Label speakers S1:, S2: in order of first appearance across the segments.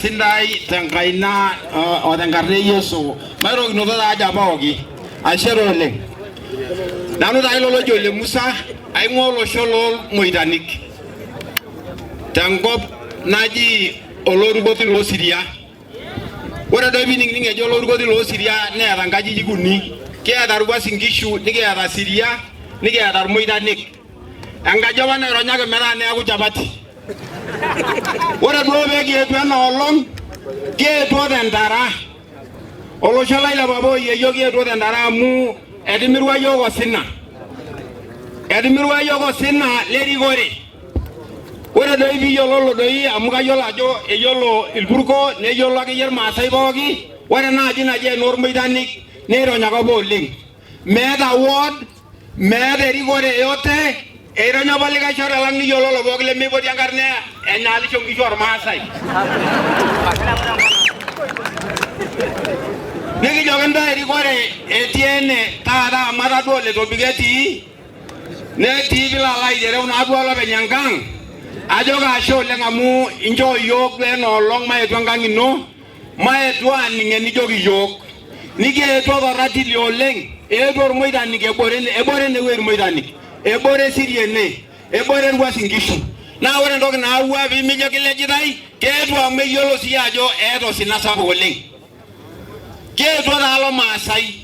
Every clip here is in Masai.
S1: Sidai tenkaina o tenkarna e Yesu. Mairorokinoto taa aja pooki. Ashe taa oleng. Nanu taa ilo loji ole Musa, aing'ua olosho loolmoitanik tenkop naji oloorikoti loosiria. Ore doi piining'ning ejo oloorikoti loosiria neeta nkajijik uni. Kiata Rwasi Nkishu, nikiata Siria, nikiata Irmoitanik. Enkaji apa naironyaki metaa neeku chapati. Ore duo pee kietuo ena olong, kietuo tentara. Olosho lai le papa oyieyio kietuo tentara amu etimirua yiok osina. Etimirua yiok osina lerikore. Ore doi piiyiololo doi amu kayiolo ajo eyiolo ilpurko neyiolo akeyie irmaasai pooki, ore ena aji naji enoormoitanik neironyaka apa oleng. Meeta ward, meeta erikore yeyote, eironya apa likae shore lang niyiololo pooki lemeipoti enkarna enyaalisho nkishu ormaasai. Nikijoki ntae erikore etii ene taata amu atadua ole tobiko etii, netii pilo alo aitereu naa duo olopeny enkang, ajoki ashe oleng amu inchoo iyiook duo ena olong maetu enkang ino, Maetu aaning enijoki iyiook. Nikietuo toratili oleng, eetuo irmoitanik ebore ebore enewueji irmoitanik, ebore Esiria ene, ebore Uasin Ngishu. Naa ore entoki naawua pee mijo kilejitai, keetuo amu eyiolo sii ajo eeta osina sapuk oleng. Keetuo taa lomaasai.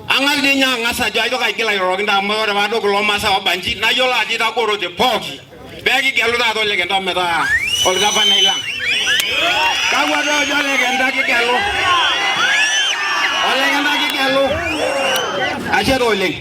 S1: Ang'as dii ninye ang'as ajo aitoki aigil airoroki intae amu ore paadol kulo maasai oobanji nayiolo ajo itagorote pooki pee kigelu taata Ole Kenta metaa olgavanai lang. Kakwa duo ojo Ole Kenta kigelu? Ole Kenta kigelu. Ashe taa oleng.